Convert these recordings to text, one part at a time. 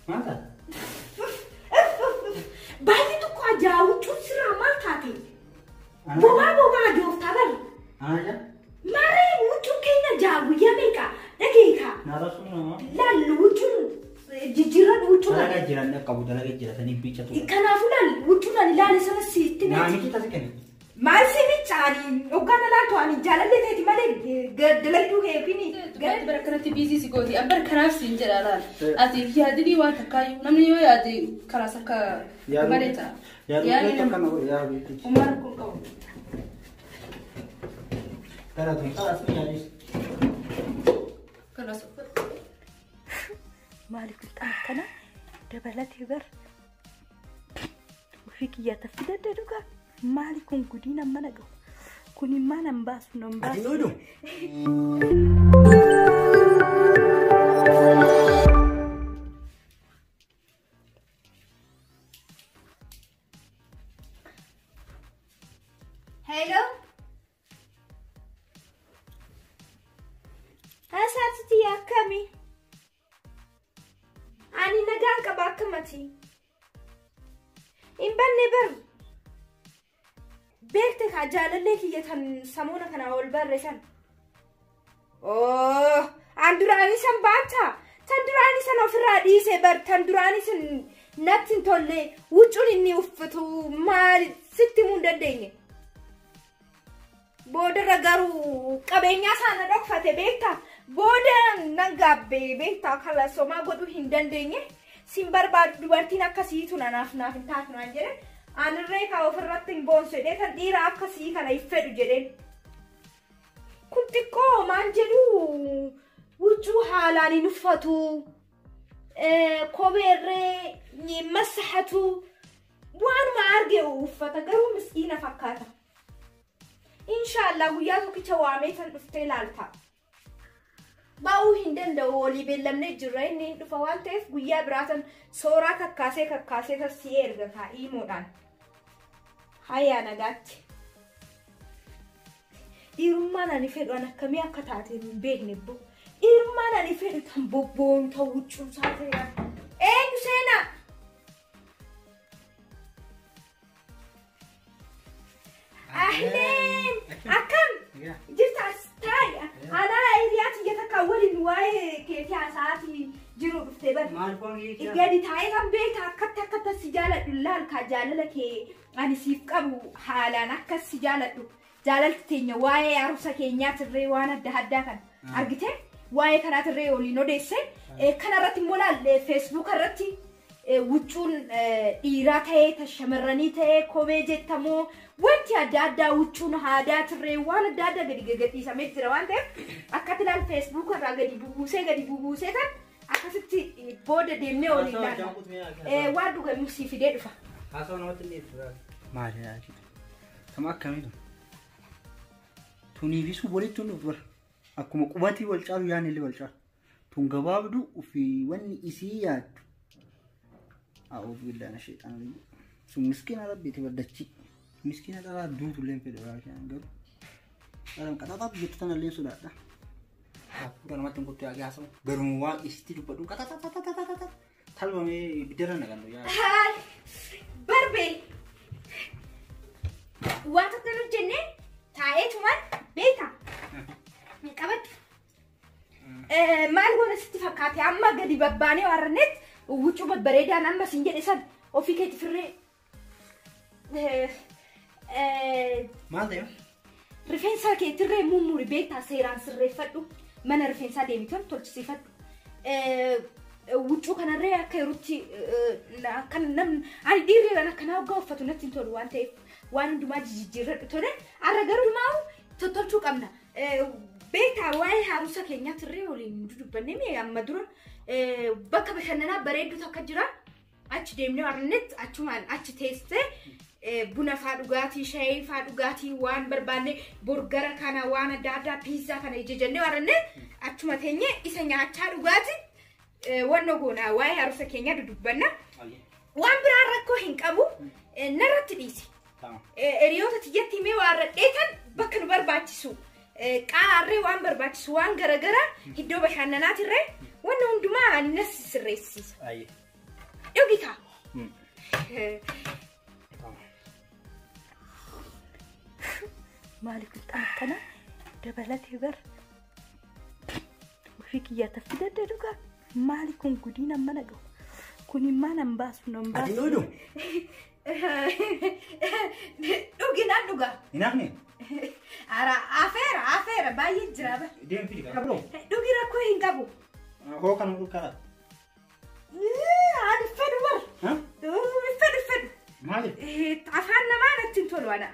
Maal taate? Baay'ee tokko ajaa'uchuun sirraa maal taate? Bobaa bobaa ajooftaa bari. Ana Maaree huccuun keenya jaa guyyaa meeqa dhageeka. Naara sun nama. Laallu huccuun jijjiirran huccuu kana. Dalagaa jiran qabu dalagaa jiratanii bicha ture. Kanaafuu laal huccuun ani ilaale sana sitti Naa meeti. miti tasi kenna. Maal si micaani hoggaan alaaltu ani jaalallee teeti malee dalagduu kee yookiin Ati bara kanatti biizii si gooti. An bara kanaaf siin jedha laal. Ati yaadinii waan takkaayyuu namni yoo yaade karaas akka malee ta'a. Yaaduu keetu akkana godhe yaa beektu. Uumaa rakkoon qabu. Gara tun karaa sun yaadis. Kanaas uffata. Maaliif qixxaan akkana dabalatee bar ofii kiyyaata fidadde dhugaa maali kun gudiin amma nagahu kun immaa nan baasu nan Ati baasu. odu. Hello. Haasaatitti akkami? Ani nagaan qaba akkamati? Hin banne bar. Beekte kaa jaalallee kiyya tan samoona kana ol barre san. Oh, an duraanii san baata. Tan duraanii san ofirraa dhiise bar. Tan duraanii san natti hin tolle. Huccuun inni uffatu maal sitti himuu hin dandeenye. Boodarra garuu qabeenyaa sana dhokfate beektaa booda nan gaabbe beektaa kala somaa godhuu hin dandeenye sin barbaadu dubartiin akkasiitu nanaaf naaf hin taatu naan jedhe anirree kaa ofirratti hin boonsu jedhee kan dhiira akkasii kana hin fedhu jedheen. Kun xiqqoo maan jedhu huccuu haalaan hin uffatu kopheerree hin massahatu waanuma arge uffata garuu miskiina fakkaata. Inshaallah guyyaa tokkicha waamee tan dhuftee ilaalta. Ba'uu hin danda'u walii beellamnee jirra inni hin dhufa waan ta'eef guyyaa biraatan sooraa kakkaasee kakkaasee tas si erga kaa himuudhaan. Hayyaa nagaatti. Dhiirummaan ani fedhu an akkamii akka taate hin beekne bbo. Dhiirummaan ani fedhu tan bobboon tan huccuusaa ta'e. Eenyu seenaa? Ahleen! Akkam? Jirta as taa'i. Anaa hiriyaa tiyya takka waliin waa'ee keetii haasa'aatii jiru dhuftee bar. Maal foon kiyya? Gadi taa'ee kan beekta akkatti akkatti si jaaladhu laal kaa jaalala kee ani siif qabu haalaan akkas si jaaladhu. Jaalalti teenya waa'ee arusa keenyaatirree waan adda addaa kan argite waa'ee kanaatirree waliin odeesse. Kanarratti immoo laal feesbuuk irratti huccuun dhiiraa ta'ee ta shamarranii ta'ee kophee jettamoo wanti adda addaa huccuun aadaatirree waan adda addaa gadi gagadhiisamee jira waan ta'eef akkatti laal feesbuuk irraa gadi bubuusee tan akkasitti booda deemnee waliin ilaalla. Waan dhugamu sii fidee dhufa. Haasawaa namatti hin dhiyeessu. Maali yaadu? Sama akkamiitu? Tunii fi sun walitti hin dhufu bara. Akkuma qubatii wal caalu yaadni illee wal caalu. Tun gabaabduu ofii wanni isii yaaddu. A'uudhu billahi sheexaan rajii. Sun miskiina rabbiiti baddachii. Miskiina dhalaa duutu illee hin fedhu raashaan garuu. Dhalaan qaxaxaa jettu tana illee sodaadha. Hafuura namatti hin kuttu yaaqee haasawu. Garuu waa isitti dubbadhu qaxaxaxaxaxaxa. Talbamee ibiddarra naqannu yaa. Haal barbe waa tokko nu jenne taa'eetumaan beekta qabadhu. Maal goona sitti fakkaate amma gadi babbaanee warranneet huccuu babbareedaan amma siin jedhe san ofii keetti firree Maal ta'e? Rifeensa keetirree mummuri beektaa seeraan sirreeffadhu mana rifeensaa deemitan tolchisiifadhu. Huccuu kanarree akka yerootti akka namni ani dhiirri akkanaa hoggaa uffatu natti hin tolu waan ta'eef waan hundumaa jijjiirradhu tole arra garuu maa'u tottolchuu qabna. Beektaa waa'ee haaromsa keenyaatirree waliin dudubbannee mee amma dura bakka bashannanaa bareedduu takka jira achi deemnee warrannetti achumaan achi teessee buna faa dhugaatii shayii faa dhugaatii waan barbaanne burgara kana waan adda addaa piizzaa kana ija jennee warranne achuma teenye isa nyaachaa dhugaatii wanno goona waa'ee haaromsa keenyaa dudubbanna. Waan biraan rakkoo hin qabu narratti dhiisi. Hiriyoota tiyyatti himee waan radheetan bakka nu barbaachisu qaarree waan barbaachisu waan garagaraa iddoo bashannanaatirree wanna hundumaa ani nas sirreessisa. Dhugi kaa. Maaliif qixxaan akkana dabalatee bar ofii kiyyaa taffidadde dhugaa maali kun gudiin amma na gahu kun immaa nan baasu nan Ati baasu. dhugu? Dhugi nan dhuga. Hin hafne? Ara afeera afeera baay'ee jira bar. Deem fidi kaa. Biroo. Dhugi rakkoo hin qabu. Hoo kana dhugu karaa. Ani fedhu bar. Fedhu fedhu. Maaliif? Afaan namaa natti hin tolu ana.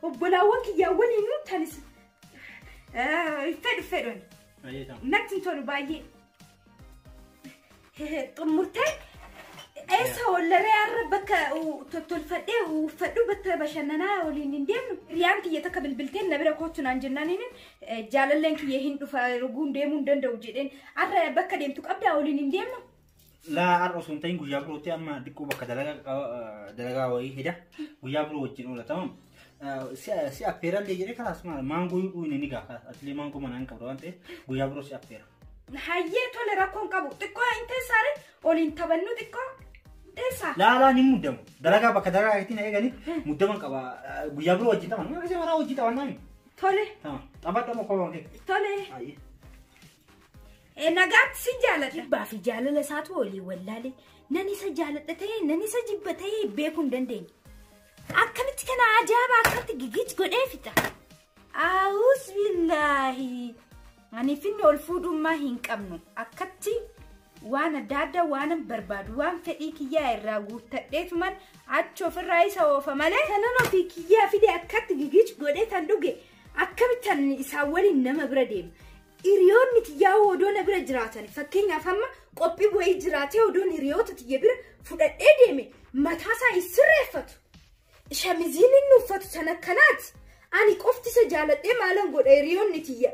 Obbolaawwan kiyyaa waliin tanis fedhu fedhu ani. Natti hin tolu baay'ee. Xumurtee eessa wallaree har'a bakka tottolfadhee uffadhu bakka bashannanaa waliin hin deemnu. Hiriyaan kiyya takka bilbilteen na bira kootu naan jennaan jaalalleen kiyya hin dhufa ruguun deemuu hin danda'u jedheen har'a bakka deemtu qabdaa waliin hin deemnu. Laa har'a osoo hin ta'in guyyaa birootti amma diqqoo bakka dalagaa wayii hida guyyaa biroo wajjin oola tamam. Si affeerallee jedhee kalaas maal maangoo dhugne ni gaa atilee maangoo manaa hin qabda waan ta'eef guyyaa biroo si affeera. Hayyee tole rakkoon qabu xiqqoo hin teessaare waliin taphannu xiqqoo teessaa. Laa laa ni muddamu dalagaa bakka dalagaa ittiin eeganiif muddaman qaba guyyaa biroo wajjin taphannu akkasii maraa wajjin taphannaami. Tole. Tamam taphadhu amma kophaa kee. Tole. Hayyee. Nagaatti si jaaladha. Jibbaa fi jaalala isaatu walii wallaale. Nan isa jaaladha ta'ee nan isa jibba ta'ee beekuu hin dandeenye. Akkamitti kana ajaa'iba akkamitti gigij godhee fixa. Awus billaahi. Ani finni ol fuudhummaa hin qabnu. Akkatti waan adda addaa waan barbaadu waan fedhii kiyyaa irraa guuttadheetuman achi ofirraa isa oofa malee. Kanan ofii kiyyaa fide akkatti gigij godhee tan dhuge akkamitti isaan waliin nama bira deema. Hiriyoonni tiyyaa odoo na bira jiraatan fakkeenyaaf amma qophii wayii jiraatee odoon hiriyoota tiyya bira fudhadhee deeme mataasaa hin sirreeffatu. Shamiziin inni uffatu san akkanaati. Ani qofti isa jaaladhee maalan godha hiriyoonni tiyya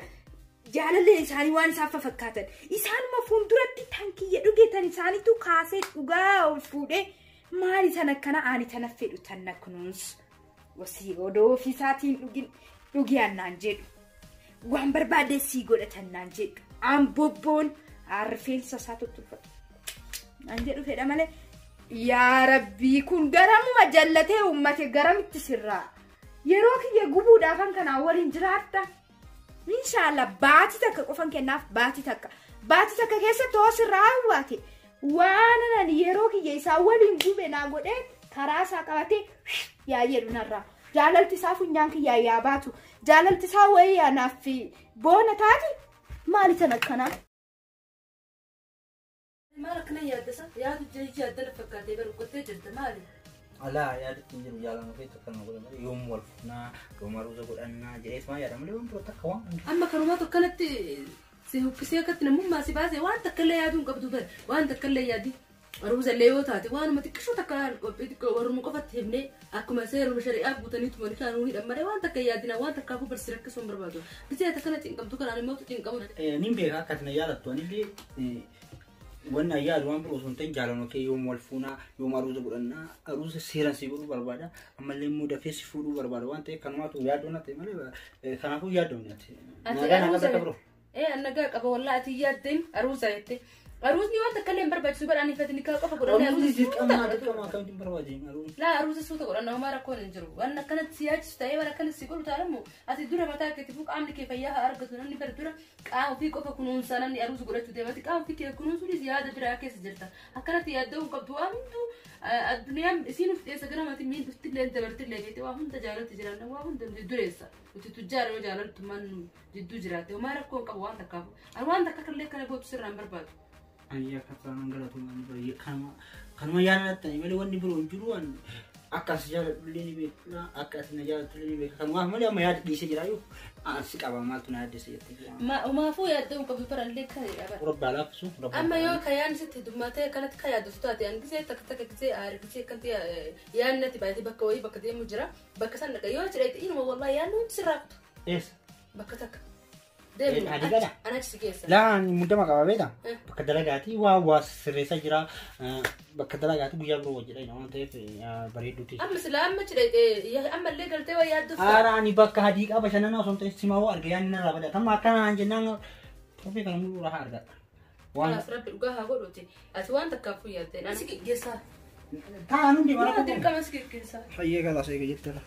jaalallee isaanii waan isaan fakkaatan. Isaanuma fuulduratti tan kiyya dhuge tan isaaniitu kaasee dhugaa ol fuudhee maali tan akkana ani tana fedhu tan na kunuunsu. Wasii odoo ofiisaatiin dhugi annaan jedhu. Waan barbaade sii godhatan naan jedhu. Aan bobboon rifeensa isaa tottolfatu. Naan jedhu fedha malee. Yaa Rabbii kun garamuma jallatee uummate garamitti sirraa. Yeroo kiyya gubuudhaafan kanaan waliin jiraadha. Inshaallah baatii takka qofan kennaaf baatii takka. Baatii takka keessatti hoo sirraa hawwaate. Waan ani yeroo kiyya isaa waliin gube naa godhee karaa isaa qabatee yaa jedhu narraa. Jaalalti isaa funyaan kiyyaa yaa baatu. Jaalalti isaa wayii anaaf boona taati. Maali tan akkanaa? Maal akkana yaaddasa? Yaadu jechi yaaddana fakkaatee bara qottee jirta maali? Alaa yaadatti hin jiru jaalala keessa akkana godhan malee yoom wal fuunaa yoom aruuza godhannaa jedhee maa yaada malee waan biroo takka waan. Amma kanumaa tokkanatti si huqqisee akkatti namummaa si baasee waan takka illee yaaduu hin qabdu bare waan takka illee yaadi. Aruuza illee yoo taate waanuma xiqqishoo takka qophii xiqqoo warruma qofatti himnee akkuma seeruma shari'aa guutanii tumanii kaanuu hidhan malee waan takka yaadina waan takkaafuu barsi rakkisuu hin barbaadu. Gisee takka na cinqamtu kanaan immoo cinqamu. Nin beeka akka ati na yaadattu anillee wanni an yaadu waan biroo osoo hin ta'in jaalala kee yoom wal fuunaa yoom aruuza godhannaa aruuza seeraan si godhuu barbaada ammallee immoo dafee si fuudhuu barbaada waan ta'eef kanumaatu yaaddoo na ta'e malee kanaafuu yaaddoo ati. Nagaa nagaa takka biroo. Nagaa qaba wallaa ati yaaddeen aruuza jette. Aruuzni waan takka illee hin barbaachisu bara ani fedhi nikaa qofa godhannee Aruuzi dirqama dirqama akkamitti hin barbaachifne aruuzi. Laa aruuza suuta godhanna homaa rakkoon hin jiru. Waan akkanatti si yaachisu ta'ee waan akkanatti si godhu taane immoo ati dura mataa keetiifuu qaamni kee fayyaa haa argatu namni bara dura qaama ofii qofa kunuunsaa namni aruuza godhachuu deemati qaama ofii kee kunuunsuunis yaada biraa keessa jirta. Akkanatti yaadda'uu hin qabdu waan hunduu addunyaan isiin uf dhiyeessa gara maatii miin dhuftillee dabartillee beekte waa hunda jaalatti jiran waa hunda dureessa. Nuti tujjaara yoo jaalattummaan jidduu jiraatte homaa rakkoo hin qabu waan takkaafu. Ani waan takka illee kana gootu sirraan barbaadu. Ayyaa kattaan galatoomanii kanuma yaadattani malee wanni biroo hin jiru akka as jaaladhullee ni beekna akka ati na jaalatullee ni beekna kanumaaf malee amma yaada dhiisee jiraayyuu si qaba maaltu na yaaddessa jettee. Umaafuu yaadda'uu hin qabdu barallee kana jedha bara. Rabbi haa laaffisu. Amma yoo ka yaadni sitti heddummaatee akkanatti ka yaaddu taate ani gisee takka takka gisee aare gisee akkanatti yaadni natti baay'atee bakka wayii bakka deemu jira bakka san dhaqa yoo jedhe inuma wallahi yaadni hundi sirraa kutu. Eessa? Bakka takka. Deemu Adii gala? ana achi si keessa. Laa muddama qaba beektaa? Bakka dalagaatii waa waa sirreessaa jira. Bakka dalagaatii guyyaa biroo hojjedha waan ta'eef bareedduuti. Amma sila amma cidhe ammallee galtee waa yaadduuf. Haara ani bakka hadii qaba bashannanaa osoo hin ta'in simaa hoo arga yaadni narraa bada. Tamma akkana naan jennaan kophee kana mul'uu rahaa argadha. Waan Kanaaf rabbi dhugaa haa godhuuti. Ati waan takkaafuu yaaddeen. Ani si geggeessaa. Taa'an hundi mana Maa kun. dirqama si geggeessaa. Fayyee kalaas eega jettela.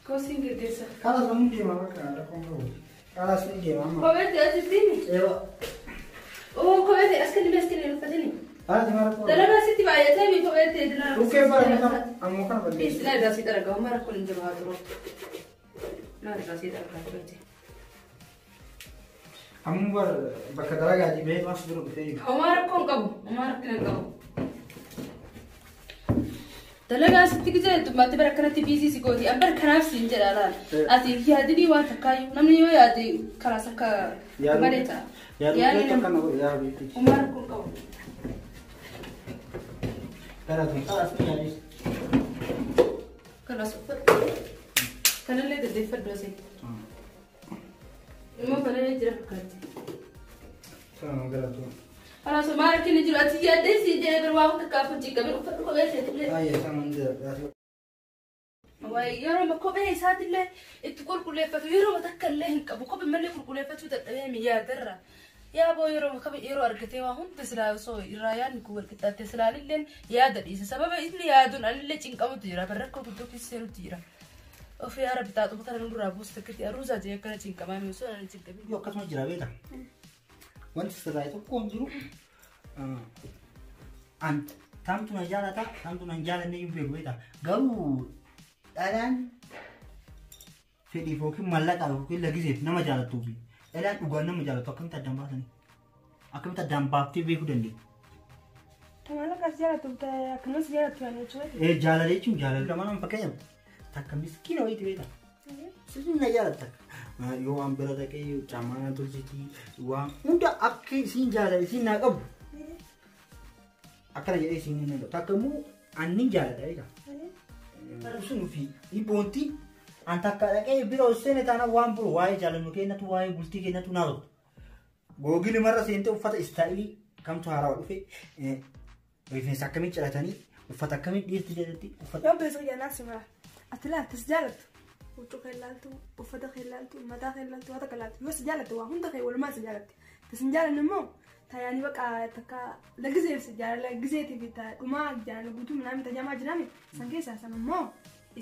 Koosiin geggeessaa. Kalaas hundi deema bakka rakkoon qabu. Kalaas ni deema amma. Kopheetti asitti. Eewa. Oo kopheetti as kenni as kenni uffatini. Haati mara koo. Dalagaa sitti baay'atee mi kopheetti dinaa. Dhukkee bara kana ammoo kana balleessi. Silaa irraa si dalagaa mara kun hin jiru haa turu. Naa irraa si dalagaa tureeti. Ammoo bara bakka dalagaa jibee maas bira dhufee. Homaa rakkoo hin qabu. Homaa rakkina hin qabu. Dalagaa sitti gisee heddummaatti bara akkanatti biizii si gooti. An bara kanaaf siin jedha laal. Ati yaadinii waan takkaayyuu namni yoo yaade karaas akka malee ta'a. Yaaduu Yaadni keetu akkana godhe yaa beekti. Homaa rakkoo hin qabu. Gara tun kalaas ni yaadis. Kanaas uffadhu. Kanallee deddeeffadhu asii. Immoo kanallee jira fakkaatti. Sama gara tun. Kanaas homaa rakkinni jiru ati yaaddee siin jedhee bara waan takkaaf hojii qabin uffadhu kophee isheetillee. Baay'ee sama hundi Wayi yeroo kophee isaatillee itti qulqulleeffatu yeroo takka illee hin qabu kophee malee qulqulleeffachuu dadhabee miyaadarra. Yaa boo yeroo kophee yeroo argatee waa hunda silaa osoo irraa yaadni kun wal qixxaatte silaalillee yaada dhiise sababa inni yaaduun anillee cinqamutu jira barrakkoo guddoo keessa seenutu jira. Of yaa rabbi xaaxuma kana nurraa buusu takkatti aruusaa jee akkana cinqamaa mi osoo ani cinqamin. Yoo akkasuma jira beekta. Wanti sirraa tokko hin jiru. An tamtu na jaalata tamtu na hin jaalanne hin beeku beekta. Garuu dhalaan fedhiif yookiin mallaqaaf yookiin lagiseef nama jaalattuufi dhalaan dhugaan nama jaalattu akkamitti addaan baasanii akkamitti addaan baaftee beekuu dandeenya. Maallaqaas jaalatu akkanumas jaalatu yaani jechuudha. Jaalala jechuun jaalala lama nama fakkeenyaaf takka miskiina wayiiti beekta. Sirrii na jaalatta. Yoo waan bira dhaqee caammaa na tolchiti waan hunda akka isiin jaalala isiin naa qabu akkana jedhee isiin hin danda'u. Takka immoo annin jaaladha beekta. Sun fi dhibboonti an takka dhaqee bira ol seene taana waan biroo waa'ee jaalannu kennatu waa'ee bultii kennatu naa tokko. Googili marra seentee uffata istaayilii kamtu haarawaa dhufe rifeensa akkamii ciratanii uffata akkamii dhiirti jedhatti uffata. Yoo beeksisa jaalaa si mara. Ati laattis jaalattu. Huccuu kee ilaaltu, uffata kee ilaaltu, mataa kee ilaaltu, waan takka ilaaltu. Yoo si jaalattu waa hunda kee walumaa si jaalatti. Tas hin jaalanne immoo tayaanii baqa takka lagiseef si jaalala giseetii fi dhumaa jaalala guutuu midhaan tajaajilaa jiraame san keessaa san immoo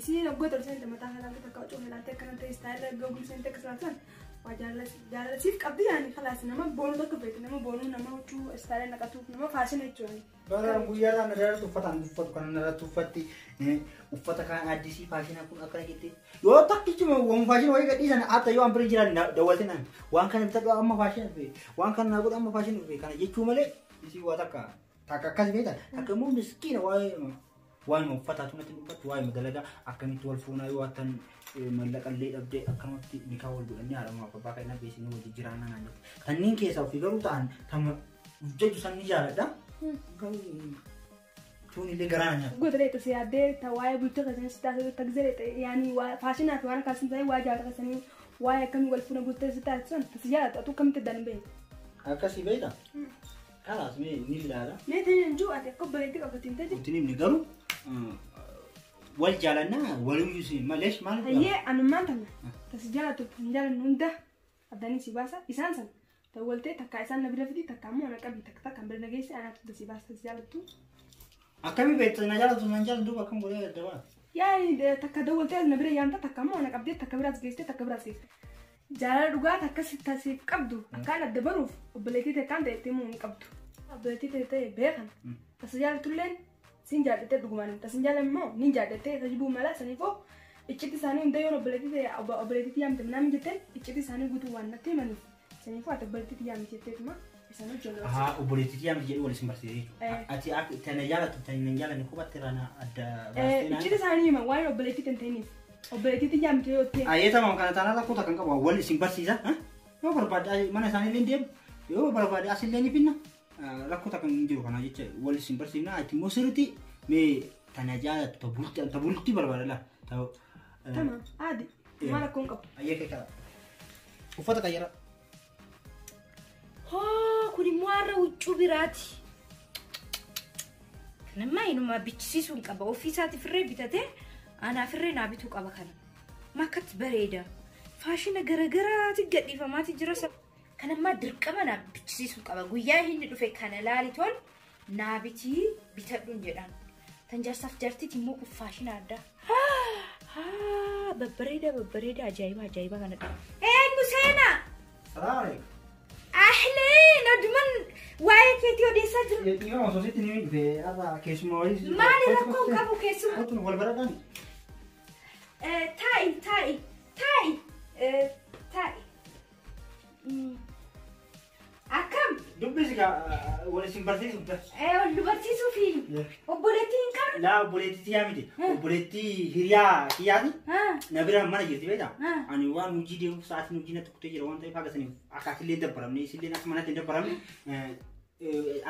isiin waggoota ol seente mataa kee ilaaltu takka huccuu kee ilaaltee akkana ta'e istaayila googilii seente akka silaaltan waa jaalala siif qabdi yaani kalaas nama boonuu tokko beektu nama boonuu nama huccuu istaayila naqatuuf nama faashina jechuudha. Bara guyyaadhaan na irratti uffata an uffatu kana na irratti uffatti uffata kaan addisii faashina kun akkana jettee yoo takkichuma waan faashina wayii gadhiisan hatta yoo an bira jiran dawwalte naan waan kana bitadhu amma faashina dhufe waan kana naa godhu amma faashina dhufe kana jechuu malee isii waa takka takka akkas beekta takka immoo miskiina waa'ee waa'ee uffataatu natti dubbatti waa'ee dalagaa akkamitti wal fuunaa yoo attan mallaqallee dhabdee akkanumatti nikaa wal godhannee haadha maa abbaa kan beeksisni wajji jiraannaa naan jette kanneen keessaa ofii garuu ta'an tama jechuu san ni jaaladha. Garuu tuun illee garaa na nyaata. Goota leetu si yaaddee ta waa'ee bultii keessanii si taasisu ta gisee leetu yaani faashinaa fi waan akkasii ta'e waa'ee jaalala keessanii waa'ee akkamii wal fuuna bultii si taasisan ta si jaalatu atu akkamitti addaan hin beekne. Akkasii beekta? Kalaas mee ni ilaala. Mee ta'in hin jiru ati akka obboleettii qabdu hin ta'e. Wanti himne garuu wal jaalannaa waliyyuu si malees maal Hayyee anummaan tana ta si jaalatu ta hin jaalanne hunda addanii si baasa isaan sana dawwaltee takka isaan na bira fidi takka ammoo na qabi takka takka bira na geesse anaatu ta si baasa ta si jaalattu. Akkamii beekta na jaalatu na hin jaalatu duuba akkam godhee adda baasa. Yaani takka dawwaltee na bira yaamta takka ammoo na qabdee takka biraas geessite takka biraas geessite. Jaalala dhugaa takka si tasiif qabdu akkaan adda baruuf obboleettii ta'e kan ta'e itti himuu hin qabdu. Obboleettii ta'e ta'e beekan. Tasa jaalatulleen siin jaallattee dhugumaan tas hin jaalanne immoo niin jaallattee tajibuu mala saniifoo iccitti isaanii hunda yoon obboleettii ta'e obboleettii yaamte minaamin jetteen iccitti isaanii guutuu waan natti himaniif saniifoo ati obboleettii yaamte jetteetuma isaan hojjennu. Ahaa obboleettii yaamte jedhu wal isin barsiise jechuudha. Ati akka tana jaalattu tana hin jaalanne kophatti irraa na adda baastee naan. Iccitti isaanii hima waan obboleettii ta'e ta'iniif obboleettii yaamte yoo ta'e. Ayyee tamam kana taanaan rakkoo takka hin qabu wal isin barsiisa. Yoo barbaade mana isaanii illee deemu yoo barbaade asillee ni finna rakkoo takka hin jiru kana jecha wal isin barsiifna ati immoo sirriitti mee tana jaalattu ta bultii barbaada laa. Tamam aadi maal rakkoo hin qabu. Ayyee kee kara. Uffata qayyara. Hoo kun immoo har'a huccuu biraati. Kanammaa inuma bichisiisuu hin qaba. Ofii isaatiif irree bitatee anaaf irree naa bituu qaba kana. Makkatti bareeda. Faashina garagaraati gadhiifamaati jira. Kan ammaa dirqama naa bichisiisuu qaba. Guyyaa inni dhufe kana laalitoon naa bitii bitadhuun jedhaan. Tan jaarsaaf jaartiiti immoo kun faashina addaa. Babbareeda babbareeda ajaa'iba ajaa'iba kanadha. Eenyu seenaa? Salaam alaikum. Ahleen oduman waa'ee keetii odeessaa jiru. Dhiifama osoo sitti ni dhufe har'a keessumaa wayii. Maali rakkoon qabu keessumaa? Kottu wal baradhaan. Taa'i taa'i taa'i taa'i. Akkam? Dubbisi gaa wal isin barsiisuuf da. Wal nu barsiisuu fi obboleettii hin qabne. Laa obboleettii tiyyaa miti. Obboleettii hiriyaa kiyyaati. Na bira mana jirti beektaa? Ani waan hojii deemuuf sa'aatiin hojii natti kutee jira waan ta'eef haga saniif akka asillee hin dabbaramne isillee akka manatti hin dabbaramne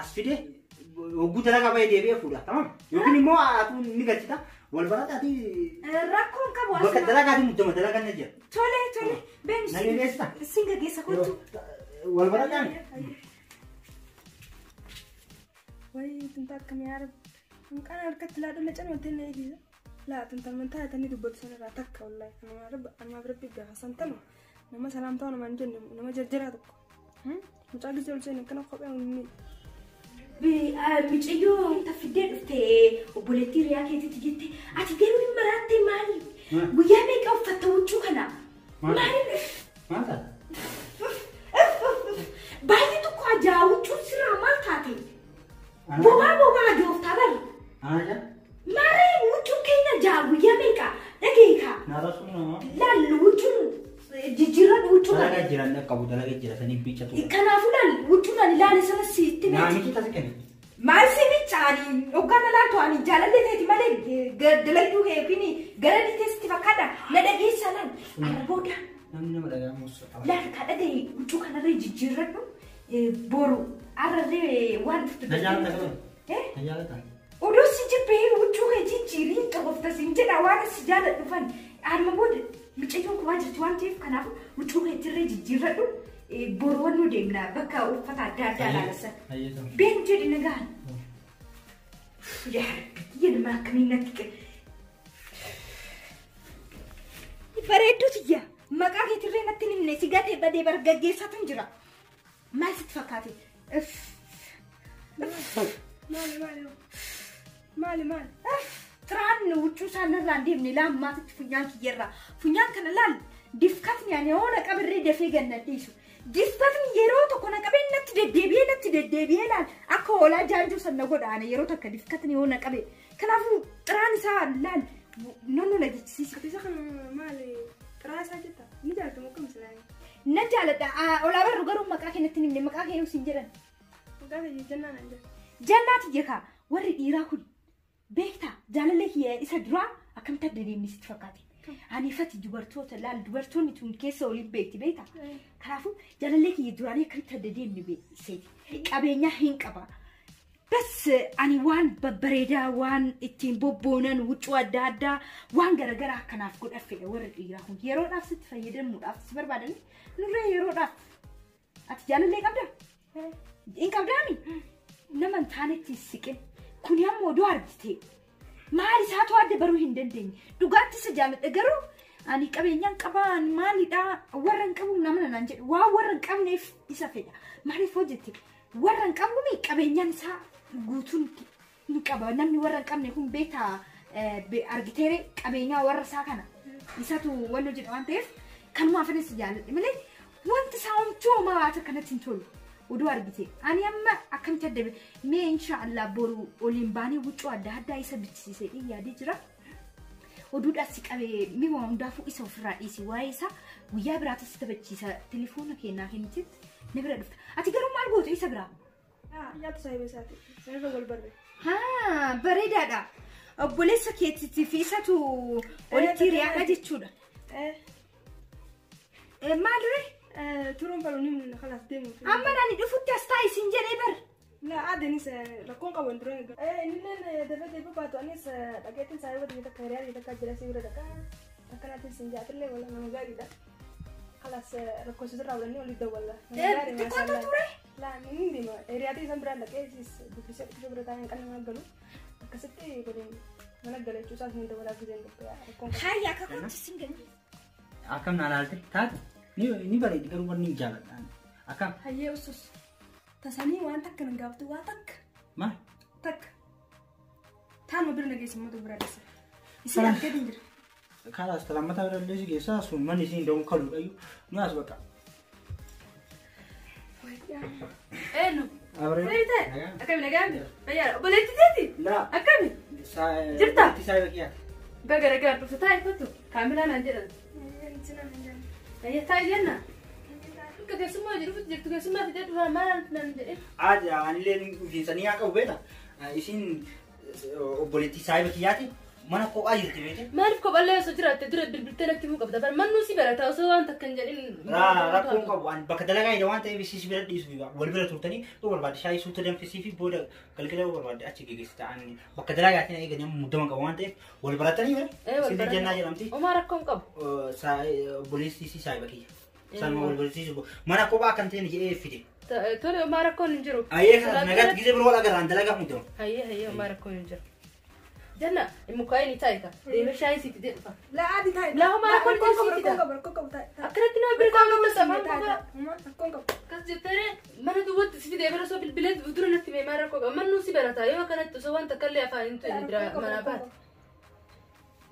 as fide hogguu dalagaa baay'ee deebi'ee fuudha. Tamam? Yookiin immoo atuu ni galchita. Wal barataati. Rakkoon qabu Bakka dalagaatiin muddama dalagaan na jira. Tole tole. Beensi. Na geggeessita? Sin gaggeessa kottu. Wal barataan. Wayi tunta akkam yaa rabbi. Hanqaan harkatti laa dhulle can wanti inni eegisa. Laa tunta amantaa ta'anii dubbatu sanarraa takka wallaahi. Anuma rabbi anumaaf rabbi gaafa san tanu nama salaamtaa nama hin jenne nama jarjaraa tokko. Mucaa gisee ol seene akkana kophee inni. Mucayyoo fiddee dhufte obboleettii hiriyaa keetitti jette ati garuu hin maraatte maali? Guyyaa meeqa uffatta huccuu kana? Maali? Maal taate? Baay'ee tokko ajaa'aa huccuun sirraa maal taate? Bobaa bobaa ajooftaa bari. Ana Maaree huccuun keenya ajaa'aa guyyaa meeqa? Dhageekaa. Naata sun nama. Laallu huccuun jijjiirran huccuu kana. Dalagaa jiran qabu dalagaa jira saniif bicha ture. Kanaafuu laal huccuun ani ilaale sana sitti Naa meeti. miti tasi kenna. Maal si bicha ani hoggaan laatu ani jaalallee ta'eeti malee dalagduu kee yookiin gara dhiitee sitti fakkaata na dhageessa laal. Arra booda Namni nama dhagaa musu qaba. laal ka dhagaye huccuu kanarree jijjiirradhu boru arrarree waan dhuftu. Na jaalata qabu. Eh? Na jaalata. Oduu si jibbee huccuu kee jijjiiriin qabofta siin jedha waan si jaaladhu fan. Arma booda mucayyoon kumaa jirti waan ta'eef kanaaf huccuu kee jirree jijjiirradhu boru wannoo deemna bakka uffata adda addaa ilaalasa. Been jedhi nagaan. Yaa Rabbi kiyya nama akkamiin natti qe. Bareedduu tiyya maqaa keetirree natti hin himne si gatee badee bargaggeessatu jira. Maal sitti fakkaate? Maali maali maali maali? Xiraan huccuu isaan irraa hin deemne laal maatitti funyaan kiyyarraa. Funyaan kana laal difkatni ani yoo na qabirree dafee ganna dhiisu. Difkatni yeroo tokko na qabee natti deddeebi'ee natti deddeebi'ee laal akka hoolaa jaanjuu san na godha ana yeroo takka difkatni yoo na qabe. Kanaafuu xiraan isaa laal nonno na jechisiisa. Ati isa kana maali xiraa isaa jetta? Ni jaalata moo akkam silaa? Na jaaladha. Olaa barru garuu maqaa kee natti hin himne maqaa kee siin jedhan. Maqaa kee jennaa naan jedha. Jannaati jekaa warri dhiiraa kun beektaa jaalallee kiyya isa duraa akkamitti adda deemni sitti fakkaate. Ani ifatti dubartoota laal dubartoonni tun keessa oliin beekti beektaa. Kanaafuu jaalallee kiyya duraanii akkamitti adda deemni seeti. Qabeenyaa hin qaba. Bas ani waan babbareedaa waan ittiin bobboonan huccuu adda addaa waan garaagaraa akkanaaf godhan fedha warri dhiiraa kun yeroodhaaf sitti fayyadamuudhaaf si barbaadan nurree yeroodhaaf. Ati jaalallee qabdaa? Hin qabdaami? Nama hin taanetti siqin. Kuni ammoo oduu argite. Maal isaatu adda baruu hin dandeenye. Dhugaatti isa jaaladha garuu ani qabeenyaan qabaan maalidhaa warra hin qabu nama naan jedhu waan warra hin qabneef isa fedha. Maaliif hojjette warra hin qabne qabeenyaan isaa guutuun ni qaba. Namni warra hin qabne kun beektaa argiteere qabeenyaa warra isaa kana isatu wal hojjedha waan ta'eef kanumaaf anis jaaladhe malee wanti isaa homtuu homaa waata kanatti hin tolu. Oduu argite ani amma akkamitti adda mee inshaallah boru oliin baanee huccuu adda addaa isa bichisiisee yaadee jira. Oduudhaas si qabee mi'a hundaafuu isa ofirraa dhiisi waa'ee isaa guyyaa biraatis si taphachiisa telefoona kennaa kennitetti na bira dhufta. Ati garuu maal gootu isa biraa? Yaatu saahiba isaati. Sanirra wal barre. Haa bareedaadha. Obboleessa keetiitii fi isatu olitti hiriyaadha jechuudha. Maal ree? Turuun falu ni mul'ina kalaas deemu. Amma nani dhufutti as taa'i siin jedhee bar. Laa aadeenis rakkoon qabu hin dura. Innilleen dafee deebii baatu anis dhageettiin saahiba biyya takka hiriyaa biyya takka jira si bira dhaqaa akkanaatiin siin jaatillee wala nama gaariidha. Kalaas rakkoo sirraa walanii olii dawwalla. Xiqqootu ture? Laa ni deema hiriyaatii isaan biraan dhaqee siis dubbisee dhukkisoo bira taa'ee hin mana galu akkasitti godheen mana gala jechuusaa siin dawwalaa giseen dhukkee rakkoon qabu. Hayya akka kootti siin galu. Akkam na ilaalte taate ni bareedi garuu wanni hin jaaladha. Akkam? Hayyee usus. Tasanii waan takka nan gaafatu waa takka. Maal? Takka. Taanuma bira nageessa uummata bira dhisa. Isin argee jira. Kalaas lammataa bira illee si geessaa sun manni isiin da'uun kaluudha iyyuu nu as bakka. Eenyu? Abree. Beekte? Akkami nagaan? Fayyaadha. Obboleettii teeti? Laa. Akkami? Jirta? Isaa baqiyaati. Baga nagaan dhufte taa'e kottu. Kaamilaa naan jedhan. Ayyaa taa'e jenna. Akka keessummaa jiru jirtu keessummaa fidee dhufaa maal naan jedhe. Aadaa anillee dhufiinsanii haa qabu beekta. Isin obboleettii saayiba kiyyaati mana kophaa jirti beekte. Maaliif kophallee osoo jiraatte dura bilbiltee natti himuu qabda. Bar mannuu si barata osoo waan takka hin jedhin. Rakkoon qabu ani bakka dalagaa jira waan ta'eef isiis bira dhiisuu wal bira turtanii yoo barbaadde shaayii suuta danfisii fi booda galgala yoo barbaadde achi geggeessita ani bakka dalagaatiin eeganii muddama qabu waan ta'eef wal baratanii bira. Isin jennaa jedhamti. Homaa rakkoon qabu. Obboleettii si saayiba kiyya. Sanuma wal barsiisu mana kophaa kan ta'e jedhee fide. Tole homaa rakkoon hin jiru. Ayyee kana nagaatti gisee biroo wal agarraan dalagaa muddama. Hayyee hayyee homaa rakkoon hin jiru. Janna mukaayini taa'e ka deemee shaayii siif fidee dhufa. Laa adii taa'e. Laa homaa rakkoon qabu jiru rakkoon qabu rakkoon qabu taa'e. Akkanatti nama bira taa'u nama samaan qaba. Rakkoon qabu. Akkas jettee mana duwwaatti si fidee bira osoo bilbilee dura natti mee maal rakkoo qaba mannuu si barata yoo akkanatti osoo waan takka illee afaan hin tuqne bira manaa baate.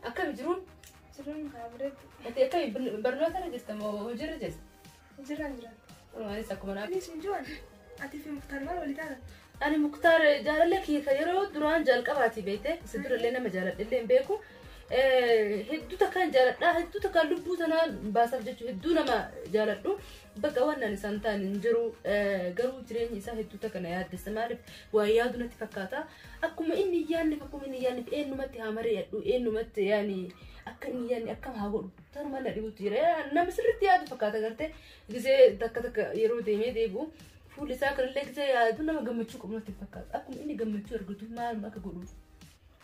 Akkami jiruun? Jiruun haa bareedu. Ati akkami barnoota irra jirta moo hojiirra jirta? Hojiirra hin jiran. Anis akkuma naa. Anis hin jiran. Ati fi Muktaar maal walii taatan? Ani Muktaar jaalallee kiyya yeroo duraan jalqabaati beekte isa durallee nama jaaladhellee hin beeku. Hedduu takkaan jaaladhaa hedduu takkaan lubbuu sanaa baasaaf jechuun hedduu nama jaaladhu. Bakka waan ani isaan ta'an hin jiru garuu jireenyi isaa hedduu takka na yaaddessa maaliif waa yaadu natti fakkaata. Akkuma inni yaadneef akkuma inni yaadneef eenyumatti haa mari'adhu eenyumatti yaani akka inni yaadne akkam haa godhu tanuma na dhibutti jira. Nama sirriitti yaadu fakkaata gartee gisee takka takka yeroo deemee deebi'u. Fuulli isaa kanallee gisee yaadu nama gammachuu qabu natti fakkaata. Akkuma inni gammachuu argatu maaluma akka godhu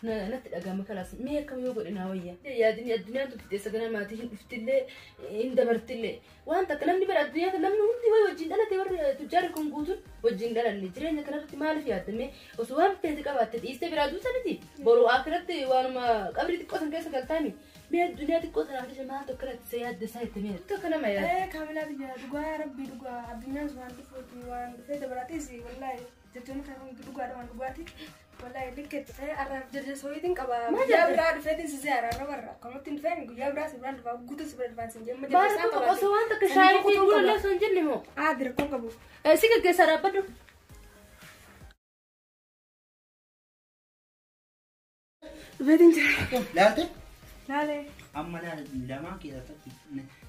natti dhagahama kalaas mee akkam yoo godhe naa wayya. Yaadni addunyaan tun fixeessa gana maatii hin dhuftillee hin dabartillee waan takka namni bara addunyaa kana namni hundi wayi wajjin dhalate warri tujjaarri kun guutuun wajjin dhalanne jireenya kanarratti maaliif yaaddame osoo waan feete qabaatte dhiistee biraa duusaniti boruu akiratti waanuma qabrii xiqqoo san keessa galtaami mee addunyaa xiqqoo sanaaf jecha maaltu akkanatti isa yaadde isaa itti mee tokko nama yaadde. Kaamilaa biyya dhugaa rabbii dhugaa addunyaan sun waan dhufuuti waan dhufee dabalaatis wallaahi jechuun kan dhugaadha waan dhugaati. Wallaahi likkeetti ta'e arraaf jirje sooyitiin qaba. Guyyaa biraa dhufeetiin si ziyaara arra barra. Akkamatti hin dhufeen guyyaa biraa si biraan dhufaa guutuu si bira dhufaan sin jemma Maal rakkoo qabu osoo waan takka shaayii fi buna illee osoo hin jenne moo? Aadi rakkoon qabu. Si gaggeessaa dhaabbadhu. Dhufeetiin jira. Laalte? Laalee. Amma lamaan keessatti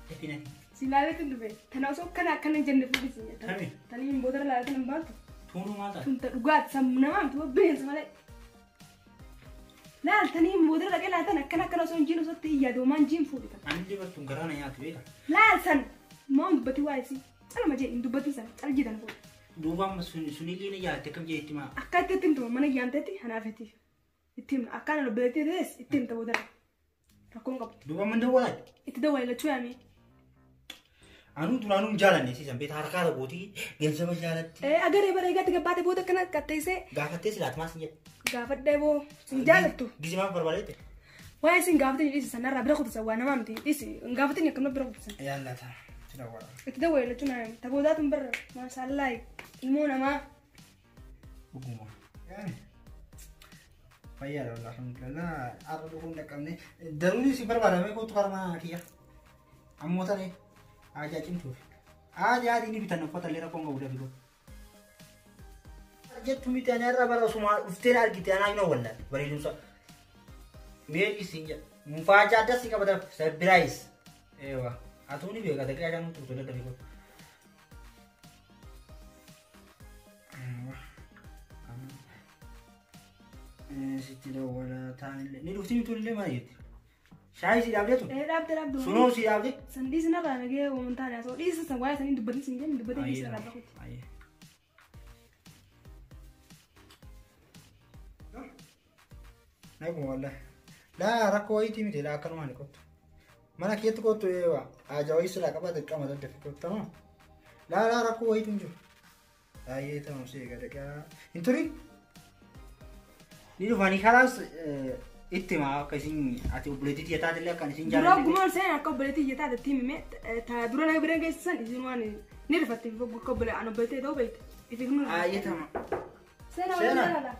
dafina. Si laaleetiin dhufe. Tana osoo akkana akkana hin jenne fuudhi sin jetta. Kami? Tanii hin boodara laaleetiin hin baantu. Tuunuu maal taate? Tun ta dhugaati sammuu namaa miti bineensa malee. Laal tanii hin boodara dhaqee laatan akkana akkana osoo hin jiin osoo itti iyyaa doomaan jiin fuudhi tan. Ani dubartuun garaa na nyaatu beeka. Laal san maa hin dubbatin waa'ee si calma jee hin dubbatin san cal jitan fuudhi. Duuba amma sunillee na yaatte akkam jee itti maa. Akka itti himtu mana yaamtetti hanaafetti. Itti himna akkaan obboleettii ta'es itti himta boodara. Rakkoon qabu. Duuba amma dawwalaati. Itti dawwale lachuu yaamee. Anuu duraanuu hin jaalanne siisan beektaa harkaa rabootii gansaba jaalatti. Agaree bara eegaatti gabbaate booda akkana katteessee. Gaafattee silaat maas hin jedhu. Gaafadhee boo sin jaalattu. Gizimaaf barbaadeette. Waa'ee sin gaafatanii dhiisi sanarraa bira kutisan waa namaa miti dhiisi hin gaafatanii akkanuma bira kutisan. Yaallata itti dawwala. Itti dawwale lachuu naa taboodaatu hin barra maashaallaa ilmoo namaa. Dhuguma. Fayyaadha wallah alhamdulillah har'a dhufuun dhaqqabne daruun si barbaadamee kootu karmaa kiyya. Ammoo taree. Haajaa cimtuuf. Haajaa adii ni bitan uffata illee rakkoon qabu dafi godhu. Jettu miti ani har'a bara osuma dhuftee argite anaa hin awwallan bareedumsa. Mee dhiisi hin jedhu. Mufaajaa addas si qabata sarpiraayis. Eewa atuu ni beeka daqiiqaa shan turtu dafi godhu. Sitti dawwala taanillee ni dhufti mituun illee maal jetti? Shaayii si dhaabdee tun? Dhaabde dhaabde. Sunoo si dhaabde? San dhiisi narraa nagee waan taane asoo dhiisi san waa'ee sanii dubbatin sin jenne dubbatee dhiisi narraa bakutti. Naguma wallahi. Laa rakkoo wayiitii miti laa akkanumaan kottu. Mana keetti kottu eewa haajaa wayii silaa qabaate qama daddafi kottama. Laa laa rakkoo wayiitu hin jiru. Baay'ee ta'uun si eega daqiiqaa. Hin turin? Ni dhufanii kalaas itti himaa akka isin ati obboleettii tiyya taate illee akka isin Dura jaalladhe. ogummaan seen akka obboleettii tiyya taate itti himime ta dura na bira geessisan isin waan Ni rifatte bakka obbolee an obboleettee ta'uu beekte. Ifi kun Ayyatama. Seenaa Seenaa. waliin jaalala.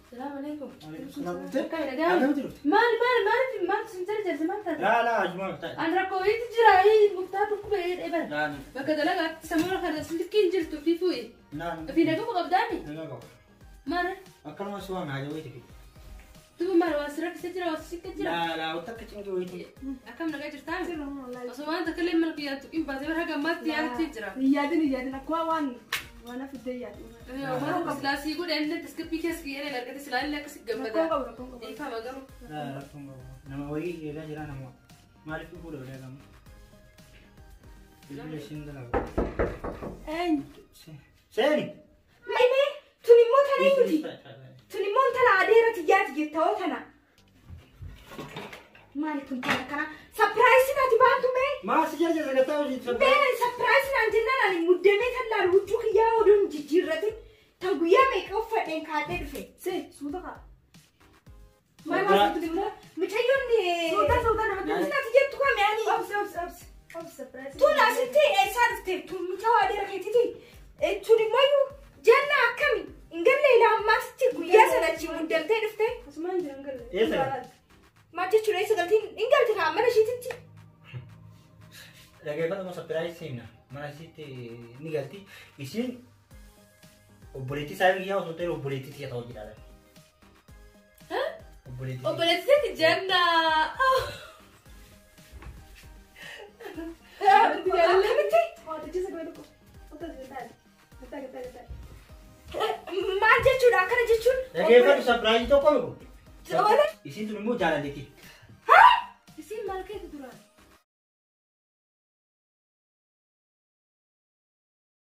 Salaam alaikum. Akkamitti dhufte? Maal maal maal maal sin jala jalse maal taate? Laa laa ajumaa taa'e. An rakkoo wayiitu jira muktaa dhukkubee dheebara. Laa Bakka dalagaatti sammuu kana silkiin jirtu fi fu'i. laa. Fi nagama qabdaami. Nagaa qaba. Maal Akkanuma si waan haja wayiiti. duuba maal waa sirra keessa jira waa siqqa jira. Laa laa wanta akka cinqii wayiiti. Akkam nagaa jirtaami? Sirra wallaahi. Osoo waan takka illee mana kiyyaan tuqin baatee bara gammaatti yaadatti jira. Hin yaadin hin yaadin akkuma waan waan afiddee yaadin. Waan silaasii godhe inni tasgabbii keessa kiyyee argate silaallee akkasi Rakkoon gammada. qabu rakkoon qabu. Dhiifama garuu. Laa rakkoon qabu. Nama wayii eegaa jira nama. Maaliif dhufuu dhabdee gamu? Bilbila isheen dalagu. Eenyu? Seeni. Maimee tun immoo tana eenyuti? Tun immoo intala adeera tiyyaati jettawoo tana. Maali kun tana kana? Sapiraayisii naati baantu mee? Maa si jala jala gattaa hojii. Beena sapiraayisii naan jennaan ani muddamee tan laalu huccuu kiyyaa oduun jijjiirratin tan guyyaa meeqa uffadheen kaadhee dhufe. See suuta kaa. Maal maal tun immoo mucayyoon Suuta suuta namatti. Nati jettu kami ani. Obsi obsi obsi. Obsi surprise. Tun asitti eessaa dhufte tun mucaa adeera keetiiti. Tun immoo iyyuu jenna akkami hin galle ilaa ammaasitti guyyaa sana achi muddamtee dhufte. Asumaan jiran galle. Eessa? Maal jechuudha eessa galtiin hin galte kaa mana ishiititti. Dhaggeeffata sapiraayisii himna. Mana isiitti ni galti. Isiin obboleettii isaa biyyaa osoo ta'e obboleettii tiyya ta'uu jedha. Obboleettii. Obboleettii jenna. Akkamitti? Waatichi sagalee tokko. Otoo si taa'e. Taa'e taa'e taa'e. Maal jechuudha akkana jechuun? Dhaggeeffatu sapiraayisii tokko miku. Oole. Isiin tun immoo jaalalleeti. Isiin maal keetu